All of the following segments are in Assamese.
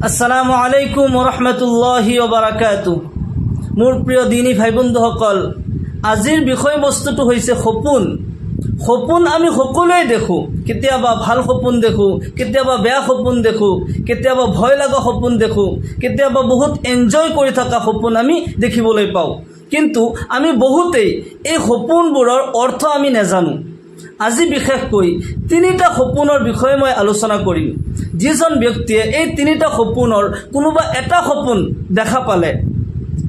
আসসালামু আলাইকুম ৰহমতুল্লাহি ওবাৰাকাতু। মোৰ প্ৰিয় দীনী ভাই বন্ধুসকল, আজিৰ বিষয়বস্তুটো হৈছে সপোন। সপোন আমি সকলোৱে দেখোঁ। কেতিয়াবা ভাল সপোন দেখোঁ, কেতিয়াবা বেয়া সপোন দেখোঁ, কেতিয়াবা ভয় লগা সপোন দেখোঁ, কেতিয়াবা বহুত এনজয় কৰি থকা সপোন আমি দেখিবলৈ পাওঁ। কিন্তু আমি বহুতেই এই সপোনবোৰৰ অৰ্থ আমি নাজানো। আজি বিশেষকৈ তিনিটা সপোনৰ বিষয়ে মই আলোচনা কৰিম। যিজন ব্যক্তিয়ে এই তিনিটা সপোনৰ কোনোবা এটা সপোন দেখা পালে,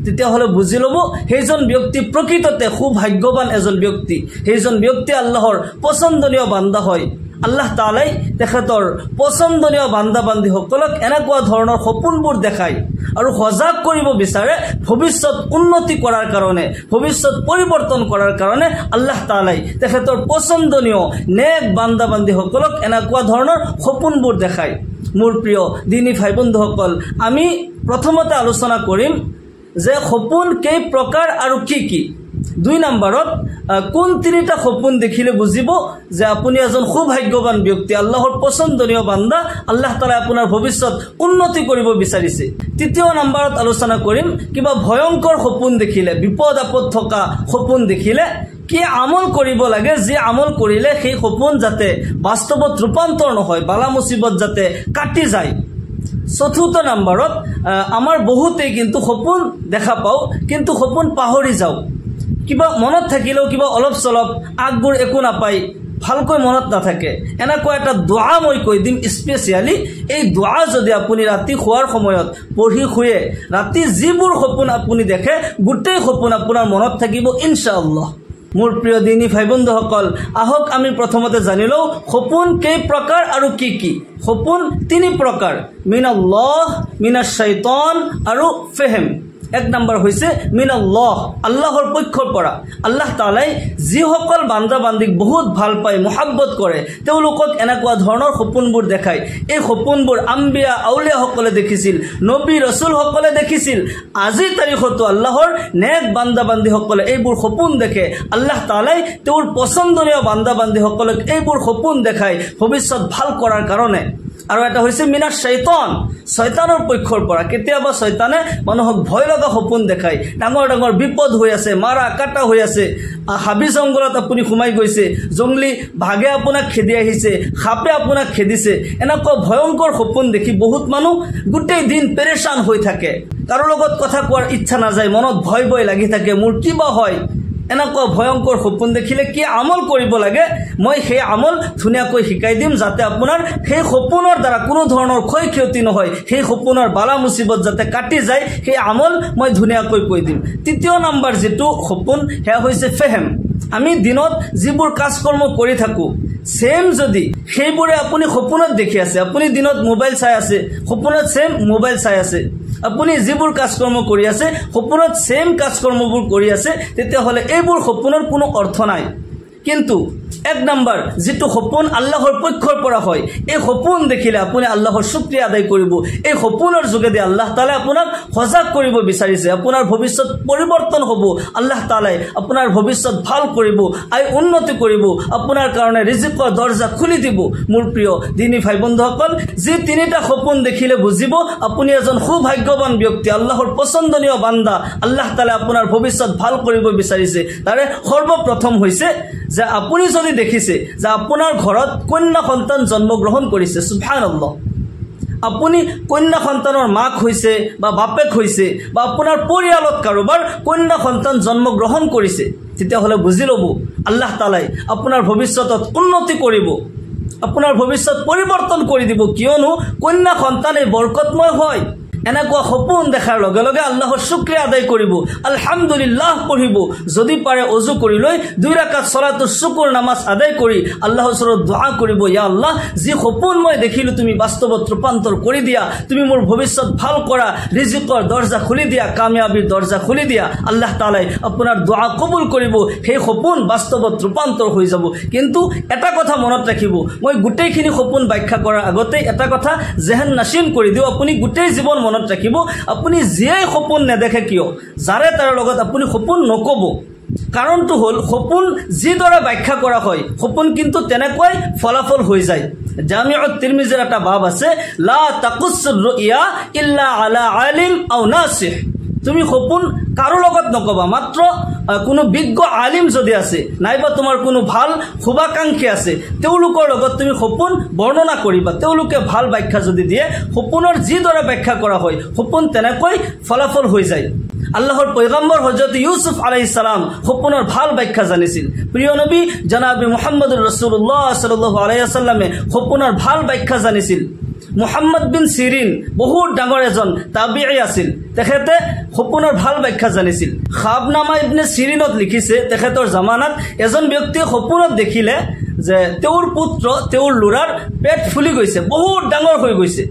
তেতিয়াহ'লে বুজি ল'ব সেইজন ব্যক্তি প্ৰকৃততে সৌভাগ্যৱান এজন ব্যক্তি। সেইজন ব্যক্তি আল্লাহৰ পচন্দনীয় বান্দা হয়। আল্লাহ তাআলাই তেখেতৰ পচন্দনীয় বান্দা বান্দীসকলক এনেকুৱা ধৰণৰ সপোনবোৰ দেখায় আৰু সজাগ কৰিব বিচাৰে ভৱিষ্যত উন্নতি কৰাৰ কাৰণে, ভৱিষ্যত পৰিৱৰ্তন কৰাৰ কাৰণে। আল্লাহ তাআলাই তেখেতৰ পচন্দনীয় নেক বান্দা বান্দীসকলক এনেকুৱা ধৰণৰ সপোনবোৰ দেখায়। মোৰ প্ৰিয় দীনী ভাই বন্ধুসকল, আমি প্ৰথমতে আলোচনা কৰিম যে সপোন কেই প্ৰকাৰ আৰু কি কি। দুই নম্বৰত কোন তিনিটা সপোন দেখিলে বুজিব যে আপুনি এজন সৌভাগ্যৱান ব্যক্তি, আল্লাহৰ পচন্দনীয় বান্দা, আল্লাহ তাআলাই আপোনাৰ ভৱিষ্যত উন্নতি কৰিব বিচাৰিছে। তৃতীয় নম্বৰত আলোচনা কৰিম কিবা ভয়ংকৰ সপোন দেখিলে, বিপদ আপদ থকা সপোন দেখিলে কি আমল কৰিব লাগে, যি আমল কৰিলে সেই সপোন যাতে বাস্তৱত ৰূপান্তৰ নহয়, বালা মুচিবত যাতে কাটি যায়। চতুৰ্থ নম্বৰত আমাৰ বহুতেই কিন্তু সপোন দেখা পাওঁ, কিন্তু সপোন পাহৰি যাওঁ। কিবা মনত থাকিলেও কিবা অলপ চলপ আগবোৰ একো নাপায়, ভালকৈ মনত নাথাকে। এনেকুৱা এটা দোৱা মই কৈ দিম স্পেচিয়েলি। এই দোৱা যদি আপুনি ৰাতি শোৱাৰ সময়ত পঢ়ি শুয়ে, ৰাতি যিবোৰ সপোন আপুনি দেখে গোটেই সপোন আপোনাৰ মনত থাকিব ইনশাআল্লাহ। মোৰ প্ৰিয় দীনী ভাই বন্ধুসকল, আহক আমি প্ৰথমতে জানি লওঁ সপোন কেই প্ৰকাৰ আৰু কি কি। সপোন তিনি প্ৰকাৰ, মিনাল্লাহ, মিনাশ শাইতান আৰু ফেহেম। এক নম্বৰ হৈছে মিনাল্লাহ, আল্লাহৰ পক্ষৰ পৰা। আল্লাহ তাআলাই যিসকল বান্দা বান্দীক বহুত ভাল পায়, মোহাব্বত কৰে, তেওঁলোকক এনেকুৱা ধৰণৰ সপোনবোৰ দেখায়। এই সপোনবোৰ আম্বিয়া আউলিয়াসকলে দেখিছিল, নবী ৰচুলসকলে দেখিছিল। আজিৰ তাৰিখতো আল্লাহৰ নেক বান্দা বান্দীসকলে এইবোৰ সপোন দেখে। আল্লাহ তাআলাই তেওঁৰ পচন্দনীয় বান্দা বান্দীসকলক এইবোৰ সপোন দেখায় ভৱিষ্যত ভাল কৰাৰ কাৰণে। আৰু এটা হৈছে মিনা শৈতান, শয়তানৰ পক্ষৰ পৰা। কেতিয়াবা শয়তানে মানুহক ভয় লগা সপোন দেখায়। ডাঙৰ ডাঙৰ বিপদ হৈ আছে, মাৰা কাটা হৈ আছে, হাবি জংঘলত আপুনি সোমাই গৈছে, জংলী বাঘে আপোনাক খেদি আহিছে, সাপে আপোনাক খেদিছে, এনেকুৱা ভয়ংকৰ সপোন দেখি বহুত মানুহ গোটেই দিন পেৰেশান হৈ থাকে। কাৰো লগত কথা কোৱাৰ ইচ্ছা নাযায়, মনত ভয় ভয় লাগি থাকে, মোৰ কিবা হয়। এনেকুৱা ভয়ংকৰ সপোন দেখিলে কি আমল কৰিব লাগে, মই সেই আমল ধুনীয়াকৈ শিকাই দিম, যাতে আপোনাৰ সেই সপোনৰ দ্বাৰা কোনো ধৰণৰ ক্ষয় ক্ষতি নহয়, সেই সপোনৰ বালা মুচিবত যাতে কাটি যায়, সেই আমল মই ধুনীয়াকৈ কৈ দিম। তৃতীয় নম্বৰ যিটো সপোন সেয়া হৈছে ফেহেম। আমি দিনত যিবোৰ কাজ কৰ্ম কৰি থাকোঁ, ছেম যদি সেইবোৰে আপুনি সপোনত দেখি আছে, আপুনি দিনত মোবাইল চাই আছে, সপোনত ছেম মোবাইল চাই আছে, আপুনি যিবোৰ কাজ কৰ্ম কৰি আছে সপোনত ছেম কাজ কৰ্মবোৰ কৰি আছে, তেতিয়াহ'লে এইবোৰ সপোনৰ কোনো অৰ্থ নাই। কিন্তু এক নম্বৰ যিটো সপোন আল্লাহৰ পক্ষৰ পৰা হয়, এই সপোন দেখিলে আপুনি আল্লাহৰ শুক্ৰিয়া আদায় কৰিব। এই সপোনৰ যোগেদি আল্লাহ তাআলাই আপোনাক সজাগ কৰিব বিচাৰিছে, আপোনাৰ ভৱিষ্যত পৰিৱৰ্তন হ'ব, আল্লাহ তাআলাই আপোনাৰ ভৱিষ্যত ভাল কৰিব, আয় উন্নতি কৰিব, আপোনাৰ কাৰণে ৰিজিকৰ দৰ্জা খুলি দিব। মোৰ প্ৰিয় দীনী ভাই বন্ধুসকল, যি তিনিটা সপোন দেখিলে বুজিব আপুনি এজন সৌভাগ্যৱান ব্যক্তি, আল্লাহৰ পচন্দনীয় বান্দা, আল্লাহ তাআলাই আপোনাৰ ভৱিষ্যত ভাল কৰিব বিচাৰিছে। তাৰে সৰ্বপ্ৰথম হৈছে যে আপুনি যদি দেখিছে যে আপোনাৰ ঘৰত কন্যা সন্তান জন্মগ্ৰহণ কৰিছে, সুবহানাল্লাহ, আপুনি কন্যা সন্তানৰ মাক হৈছে বা বাপেক হৈছে বা আপোনাৰ পৰিয়ালত কাৰোবাৰ কন্যা সন্তান জন্মগ্ৰহণ কৰিছে, তেতিয়াহ'লে বুজি ল'ব আল্লাহ তাআলাই আপোনাৰ ভৱিষ্যতত উন্নতি কৰিব, আপোনাৰ ভৱিষ্যত পৰিৱৰ্তন কৰি দিব। কিয়নো কন্যা সন্তানে বৰকতময় হয়। এনেকুৱা সপোন দেখাৰ লগে লগে আল্লাহৰ শুক্ৰিয়া আদায় কৰিব, আলহামদুলিল্লাহ পঢ়িব, যদি পাৰে অজু কৰি লৈ দুই ৰাকাত ছলাতুৰ শুকুৰ নামাজ আদায় কৰি আল্লাহৰ ওচৰত দোৱা কৰিব, ইয়া আল্লাহ, যি সপোন মই দেখিলোঁ তুমি বাস্তৱত ৰূপান্তৰ কৰি দিয়া, তুমি মোৰ ভৱিষ্যত ভাল কৰা, ৰিজিকৰ দৰ্জা খুলি দিয়া, কামিয়াবীৰ দৰ্জা খুলি দিয়া। আল্লাহ তাআলাই আপোনাৰ দোৱা কবুল কৰিব, সেই সপোন বাস্তৱত ৰূপান্তৰ হৈ যাব। কিন্তু এটা কথা মনত ৰাখিব, মই গোটেইখিনি সপোন ব্যাখ্যা কৰাৰ আগতে এটা কথা জেহেন নাচিন কৰি দিওঁ, আপুনি গোটেই জীৱন মনত ৰাখিব, আপুনি যিয়েই সপোন নেদেখে কিয়, যাৰে তাৰ লগত আপুনি সপোন নক'ব। কাৰণটো হ'ল সপোন যিদৰে ব্যাখ্যা কৰা হয় সপোন কিন্তু তেনেকুৱাই ফলাফল হৈ যায়। জামিউত তিৰমিজিৰ এটা বাব আছে, লা তাকুসুৰ ৰুয়া ইল্লা আলা আলিম আও নাসিহ। তুমি সপোন কাৰো লগত নকবা, মাত্ৰ কোনো বিজ্ঞ আলিম যদি আছে নাইবা তোমাৰ কোনো ভাল শুভাকাংক্ষী আছে তেওঁলোকৰ লগত তুমি সপোন বৰ্ণনা কৰিবা। তেওঁলোকে ভাল ব্যাখ্যা যদি দিয়ে, সপোনৰ যিদৰে ব্যাখ্যা কৰা হয় সপোন তেনেকৈ ফলাফল হৈ যায়। আল্লাহৰ পৈগম্বৰ হজৰত ইউচুফ আলাইহিস সালাম সপোনৰ ভাল ব্যাখ্যা জানিছিল। প্ৰিয় নবী জনাবি মুহাম্মদুৰ ৰাসূলুল্লাহ সাল্লাল্লাহু আলাইহি ওয়াসাল্লামে সপোনৰ ভাল ব্যাখ্যা জানিছিল। মুহাম্মদ বিন সিৰিন বহুত ডাঙৰ এজন তাবিঈ আছিল, তেখেতে সপোনৰ ভাল ব্যাখ্যা জানিছিল। খাবনামা ইবনে সিৰিনত লিখিছে, তেখেতৰ জামানাত এজন ব্যক্তিয়ে সপোনত দেখিলে যে তেওঁৰ পুত্ৰ, তেওঁৰ ল'ৰাৰ পেট ফুলি গৈছে, বহুত ডাঙৰ হৈ গৈছে।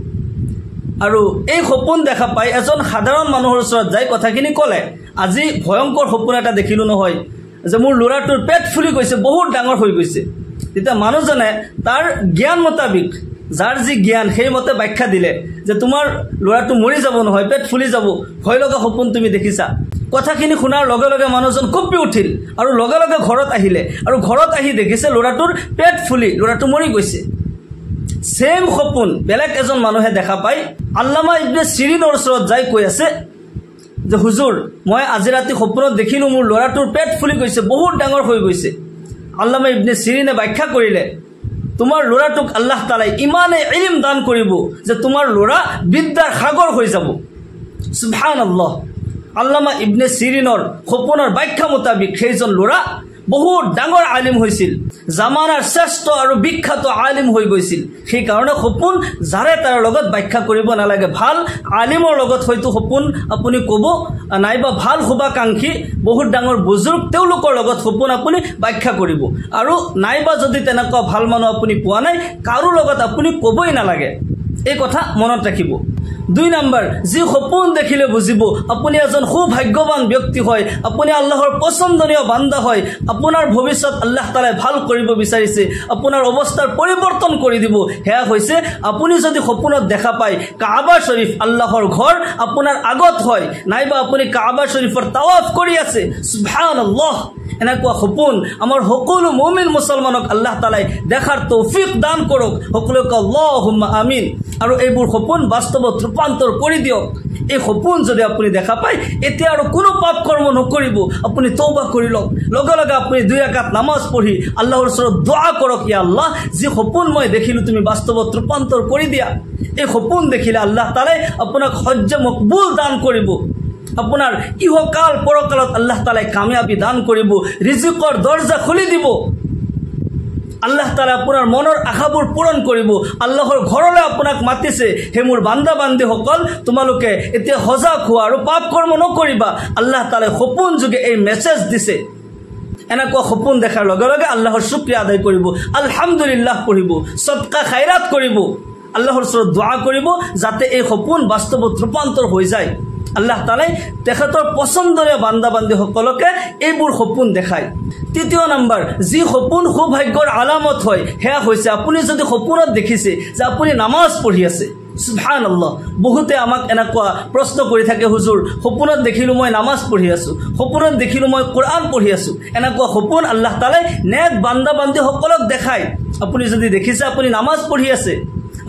আৰু এই সপোন দেখা পাই এজন সাধাৰণ মানুহৰ ওচৰত যাই কথাখিনি ক'লে, আজি ভয়ংকৰ সপোন এটা দেখিলোঁ নহয় যে মোৰ ল'ৰাটোৰ পেট ফুলি গৈছে, বহুত ডাঙৰ হৈ গৈছে। তেতিয়া মানুহজনে তাৰ জ্ঞান মোতাবিক, যাৰ যি জ্ঞান সেইমতে ব্যাখ্যা দিলে যে তোমাৰ ল'ৰাটো মৰি যাব নহয়, পেট ফুলি যাব, ভয় লগা সপোন তুমি দেখিছা। কথাখিনি শুনাৰ লগে লগে মানুহজন কঁপি উঠিল আৰু লগে লগে ঘৰত আহিলে আৰু ঘৰত আহি দেখিছে ল'ৰাটোৰ পেট ফুলি ল'ৰাটো মৰি গৈছে। ছেম সপোন বেলেগ এজন মানুহে দেখা পাই আল্লামা ইবনে সিৰিনৰ ওচৰত যাই কৈ আছে যে হুজুৰ, মই আজি ৰাতি সপোনত দেখিলোঁ মোৰ ল'ৰাটোৰ পেট ফুলি গৈছে, বহুত ডাঙৰ হৈ গৈছে। আল্লামা ইবনে সিৰিনে ব্যাখ্যা কৰিলে, তোমাৰ ল'ৰাটোক আল্লাহ তাআলাই ইমানেই ইলম দান কৰিব যে তোমাৰ ল'ৰা বিদ্যাৰ সাগৰ হৈ যাব। সুবহানাল্লাহ। আল্লামা ইবনে সিৰিনৰ সপোনৰ ব্যাখ্যা মোতাবিক সেইজন ল'ৰা বহুত ডাঙৰ আলিম হৈছিল, জামানাৰ শ্ৰেষ্ঠ আৰু বিখ্যাত আলিম হৈ গৈছিল। সেইকাৰণে সপোন যাৰে তাৰ লগত ব্যাখ্যা কৰিব নালাগে। ভাল আলিমৰ লগত হয়তো সপোন আপুনি ক'ব, নাইবা ভাল শুভাকাংক্ষী বহুত ডাঙৰ বুজুৰ্গ তেওঁলোকৰ লগত সপোন আপুনি ব্যাখ্যা কৰিব, আৰু নাইবা যদি তেনেকুৱা ভাল মানুহ আপুনি পোৱা নাই কাৰো লগত আপুনি ক'বই নালাগে। এই কথা মনত ৰাখিব। 2 নম্বৰ, যি সপোন দেখিলে বুজিব আপুনি এজন সৌভাগ্যৱান ব্যক্তি হয়, আপুনি আল্লাহৰ পচন্দনীয় বান্দা হয়, আপোনাৰ ভৱিষ্যত আল্লাহ তাআলাই ভাল কৰিব বিচাৰিছে, আপোনাৰ অৱস্থাৰ পৰিৱৰ্তন কৰি দিব। সেয়া হৈছে আপুনি যদি সপোনত দেখা পায় কাবা শ্বৰীফ আল্লাহৰ ঘৰ আপোনাৰ আগত হয়, নাইবা আপুনি কাবা শ্বৰীফৰ তাৱাফ কৰি আছে, সুবহানাল্লাহ, এনেকুৱা সপোন আমাৰ সকলো মুমিন মুছলমানক আল্লাহ তাআলাই দেখাৰ তৌফিক দান কৰক। সকলোকে আল্লাহুম্মা আমিন। আৰু এইবোৰ সপোন বাস্তৱত ৰূপান্তৰ কৰি দিয়ক। এই সপোন যদি আপুনি দেখা পায় এতিয়া আৰু কোনো পাপ কৰ্ম নকৰিব, আপুনি তৌবা কৰি লওক। লগে লগে আপুনি 2 ৰাকাত নামাজ পঢ়ি আল্লাহৰ ওচৰত দোৱা কৰক, ইয়া আল্লাহ, যি সপোন মই দেখিলোঁ তুমি বাস্তৱত ৰূপান্তৰ কৰি দিয়া। এই সপোন দেখিলে আল্লাহ তাআলাই আপোনাক হজ্জ মকবুল দান কৰিব, আপোনাৰ ইহকাল পৰকালত আল্লাহ তাআলাই কামিয়াবি দান কৰিব, ৰিজিকৰ দৰ্জা খুলি দিব, আল্লাহ তাআলাই আপোনাৰ মনৰ আশাবোৰ পূৰণ কৰিব। আল্লাহৰ ঘৰলৈ আপোনাক মাতিছে, হে মোৰ বান্দা বান্দীসকল, তোমালোকে এতিয়া সজাগ হোৱা আৰু পাপ কৰ্ম নকৰিবা। আল্লাহ তাআলাই সপোন যোগে এই মেছেজ দিছে। এনেকুৱা সপোন দেখাৰ লগে লগে আল্লাহৰ শুক্ৰিয়া আদায় কৰিব, আলহামদুলিল্লাহ পঢ়িব, সদকা খাইৰাত কৰিব, আল্লাহৰ ওচৰত দোৱা কৰিব যাতে এই সপোন বাস্তৱত ৰূপান্তৰ হৈ যায়। আল্লাহ তাআলাই তেখেতৰ পচন্দনীয় বান্দা বান্দীসকলকে এইবোৰ সপোন দেখায়। 3 নম্বৰ, যি সপোন সৌভাগ্যৰ আলামত হয় সেয়া হৈছে আপুনি যদি সপোনত দেখিছে যে আপুনি নামাজ পঢ়ি আছে। সুবহানাল্লাহ, বহুতে আমাক এনেকুৱা প্ৰশ্ন কৰি থাকে, হুজুৰ সপোনত দেখিলোঁ মই নামাজ পঢ়ি আছোঁ, সপোনত দেখিলোঁ মই কোৰআন পঢ়ি আছোঁ। এনেকুৱা সপোন আল্লাহ তাআলাই নেক বান্দা বান্দীসকলক দেখায়। আপুনি যদি দেখিছে আপুনি নামাজ পঢ়ি আছে,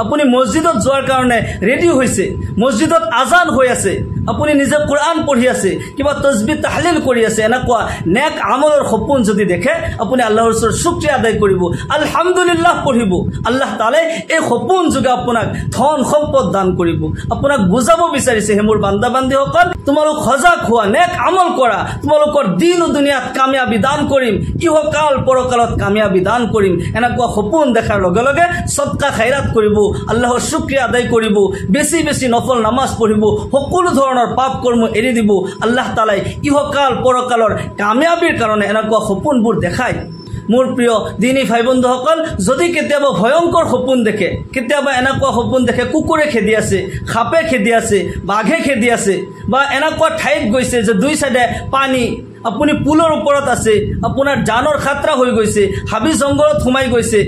আপুনি মছজিদত যোৱাৰ কাৰণে ৰেডি হৈছে, মছজিদত আজান হৈ আছে, আপুনি নিজে কোৰআন পঢ়ি আছে, কিবা তছবিহ তাহলিল কৰি আছে, এনেকুৱা নেক আমলৰ সপোন যদি দেখে আপুনি আল্লাহৰ ওচৰত শুক্ৰিয়া আদায় কৰিব, আলহামদুলিল্লাহ পঢ়িব। আল্লাহ তাআলাই এই সপোন যোগে আপোনাক ধন সম্পদ দান কৰিব। আপোনাক বুজাব বিচাৰিছে, হে মোৰ বান্দা বান্দীসকল, তোমালোক সজাগ হোৱা, নেক আমল কৰা, তোমালোকৰ দিন দুনিয়াত কামিয়াবি দান কৰিম, ইহকাল পৰকালত কামিয়াবি দান কৰিম। এনেকুৱা সপোন দেখাৰ লগে লগে সদকা খাইৰাত কৰিব, আল্লাহৰ শুক্ৰিয়া আদায় কৰিব, বেছি বেছি নফল নামাজ পঢ়িব, সকলো ধৰণৰ পাপ কৰ্ম এৰি দিব। আল্লাহ তাআলাই ইহকাল পৰকালৰ কামিয়াবিৰ কাৰণে এনেকুৱা সপোনবোৰ দেখায়। মোৰ প্ৰিয় দিনী ভাই বন্ধুসকল, যদি কেতিয়াবা ভয়ংকৰ সপোন দেখে, কেতিয়াবা এনেকুৱা সপোন দেখে কুকুৰে খেদি আছে, সাপে খেদি আছে, বাঘে খেদি আছে, বা এনেকুৱা ঠাইত গৈছে যে দুই চাইডে পানী, আপুনি পুলৰ ওপৰত আছে, আপোনাৰ জানৰ খাতৰা হৈ গৈছে, হাবি জংঘলত সোমাই গৈছে,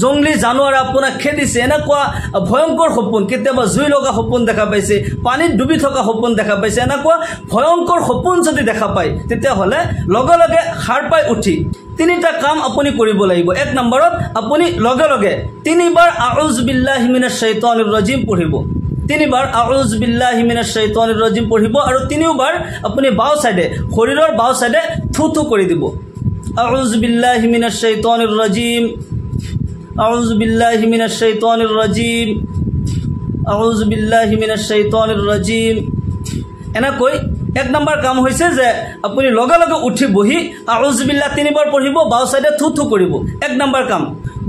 জংলী জানোৱাৰে আপোনাক খেদিছে, এনেকুৱা ভয়ংকৰ সপোন, কেতিয়াবা জুই লগা সপোন দেখা পাইছে, পানীত ডুবি থকা সপোন দেখা পাইছে, এনেকুৱা ভয়ংকৰ সপোন যদি দেখা পায় তেতিয়াহ'লে লগে লগে সাৰ পাই উঠি তিনিটা কাম আপুনি কৰিব লাগিব। এক নম্বৰত আপুনি লগে লগে তিনিবাৰ আউজ বিল্লাহি মিনাশ শাইতানিৰ ৰাজিম পঢ়িব। তিনিবাৰ আউজ বিল্লাহি মিনাশ শাইতানিৰ ৰাজিম পঢ়িব আৰু তিনিওবাৰ আপুনি বাওঁ চাইডে, শৰীৰৰ বাওঁ চাইডে থু থু কৰি দিব। আউজ বিল্লাহি মিনাশ শাইতানিৰ ৰাজিম, আউজ বিল্লাহি মিনাশ শাইতানিৰ ৰাজিম, আউজ বিল্লাহি মিনাশ শাইতানিৰ ৰাজিম। এনেকৈ এক নম্বৰ কাম হৈছে যে আপুনি লগে লগে উঠি বহি আউজ বিল্লাহ তিনিবাৰ পঢ়িব, বাওঁ চাইডে থু থু কৰিব, এক নম্বৰ কাম।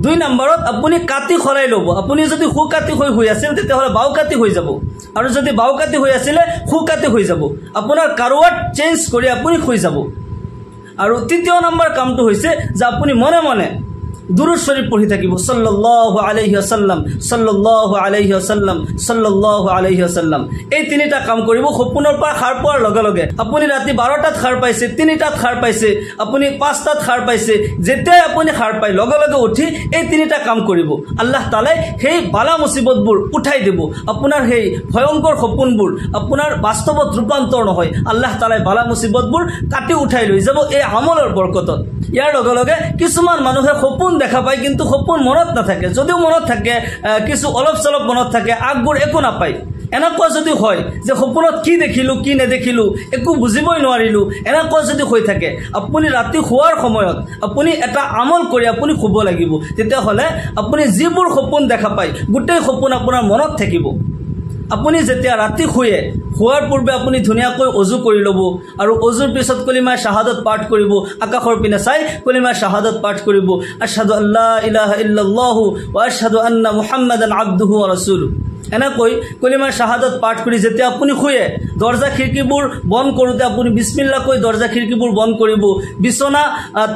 দুই নম্বৰত আপুনি কাটি সলাই ল'ব। আপুনি যদি সোঁ কাটি হৈ শুই আছিল তেতিয়াহ'লে বাওঁ কাটি হৈ যাব, আৰু যদি বাওঁ কাটি হৈ আছিলে সোঁ কাটি হৈ যাব। আপোনাৰ কাৰোৱাত চেঞ্জ কৰি আপুনি শুই যাব। আৰু তৃতীয় নম্বৰ কামটো হৈছে যে আপুনি মনে মনে দুৰুদ শৰীফ পঢ়ি থাকিব, সাল্লাল্লাহু আলাইহি ওয়াসাল্লাম, সাল্লাল্লাহু আলাইহি ওয়াসাল্লাম, সাল্লাল্লাহু আলাইহি ওয়াসাল্লাম। এই তিনিটা কাম কৰিব সপোনৰ পৰা সাৰ পোৱাৰ লগে লগে। আপুনি ৰাতি 12টাত সাৰ পাইছে, 3টাত সাৰ পাইছে, আপুনি 5টাত সাৰ পাইছে, যেতিয়াই আপুনি সাৰ পায় লগে লগে উঠি এই তিনিটা কাম কৰিব। আল্লাহ তাআলাই সেই বালা মুচিবতবোৰ উঠাই দিব। আপোনাৰ সেই ভয়ংকৰ সপোনবোৰ আপোনাৰ বাস্তৱত ৰূপান্তৰ নহয়, আল্লাহ তাআলাই বালা মুচিবতবোৰ কাটি উঠাই লৈ যাব এই আমলৰ বৰকতত। ইয়াৰ লগে লগে কিছুমান মানুহে সপোন দেখা পায় কিন্তু সপোন মনত নাথাকে, যদিও মনত থাকে কিছু অলপ চলপ মনত থাকে, আগবোৰ একো নাপায়। এনেকুৱা যদি হয় যে সপোনত কি দেখিলোঁ কি নেদেখিলোঁ একো বুজিবই নোৱাৰিলোঁ, এনেকুৱা যদি হৈ থাকে, আপুনি ৰাতি শোৱাৰ সময়ত আপুনি এটা আমল কৰি আপুনি শুব লাগিব। তেতিয়াহ'লে আপুনি যিবোৰ সপোন দেখা পায় গোটেই সপোন আপোনাৰ মনত থাকিব। আপুনি যেতিয়া ৰাতি শুয়ে, শোৱাৰ পূৰ্বে আপুনি ধুনীয়াকৈ অজু কৰি ল'ব আৰু অজুৰ পিছত কলিমা শ্বাহাদত পাঠ কৰিব, আকাশৰ পিনে চাই কলিমা শ্বাহাদত পাঠ কৰিব, আশহাদু আল্লা ইলাহা ইল্লাল্লাহু ওয়া আশহাদু আন্না মুহাম্মাদান আবদুহু ওয়া ৰাসূলুহু। এনেকৈ কলিমা শ্বাহাদত পাঠ কৰি যেতিয়া আপুনি শুয়ে, দৰ্জা খিৰিকীবোৰ বন্ধ কৰোঁতে আপুনি বিছমিল্লাকৈ দৰ্জা খিৰিকীবোৰ বন্ধ কৰিব, বিচনা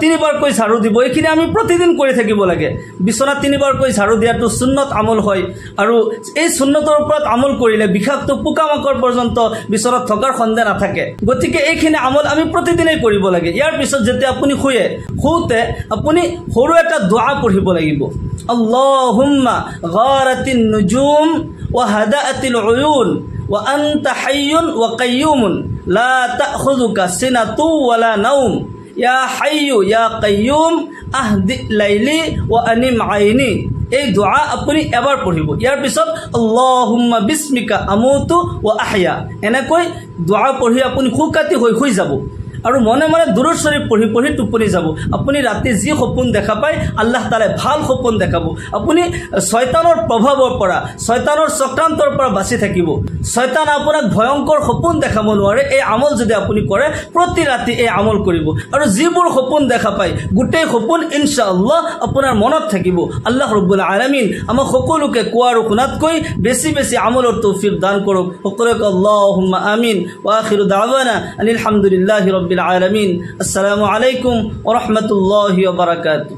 তিনিবাৰকৈ ঝাড়ু দিব। এইখিনি আমি প্ৰতিদিন কৰি থাকিব লাগে। বিচনা তিনিবাৰকৈ ঝাড়ু দিয়াটো সুন্নত আমল হয়, আৰু এই সুন্নতৰ ওপৰত আমল কৰিলে বিষাক্ত পোকা মাকৰ পৰ্যন্ত বিচনাত থকাৰ সন্দেহ নাথাকে। গতিকে এইখিনি আমল আমি প্ৰতিদিনেই কৰিব লাগে। ইয়াৰ পিছত যেতিয়া আপুনি শুয়ে, শুওঁতে আপুনি সৰু এটা দোৱা পঢ়িব লাগিব, আল্লাহুম্মা গাৰাতিন নুজুম وهدأت العيون وأنت حي وقيوم لا تأخذك سنة ولا نوم يا حي يا قيوم أهدئ ليلي وأنم عيني। এই দোৱা আপুনি এবাৰ পঢ়িব। ইয়াৰ পিছত আল্লাহুম্মা বিস্মিকা আমুতু ওয়া আহইয়া, এনেকৈ দোৱা পঢ়ি আপুনি শুকাতি হৈ শুই যাব আৰু মনে মনে দুৰুদ শৰীফ পঢ়ি পঢ়ি টোপনি যাব। আপুনি ৰাতি যি সপোন দেখা পায় আল্লাহ তাআলাই ভাল সপোন দেখাব। আপুনি শয়তানৰ প্ৰভাৱৰ পৰা, শয়তানৰ চক্ৰান্তৰ পৰা বাচি থাকিব। শয়তান আপোনাক ভয়ংকৰ সপোন দেখাব নোৱাৰে। এই আমল যদি আপুনি কৰে, প্ৰতি ৰাতি এই আমল কৰিব আৰু যিবোৰ সপোন দেখা পায় গোটেই সপোন ইনশাআল্লাহ আপোনাৰ মনত থাকিব। আল্লাহ ৰব্বুল আলামিন আমাক সকলোকে কোৱা আৰু শুনাতকৈ বেছি বেছি আমলৰ তৌফিক দান কৰক। সকলোকে আল্লাহুম্মা আমিন। ওয়া আখিৰু দাওয়ানা আনিল হামদুলিল্লাহি ৰব্বিল আলামিন। আসসালামু আলাইকুম ওয়া ৰাহমাতুল্লাহি ওয়া বাৰাকাতুহু।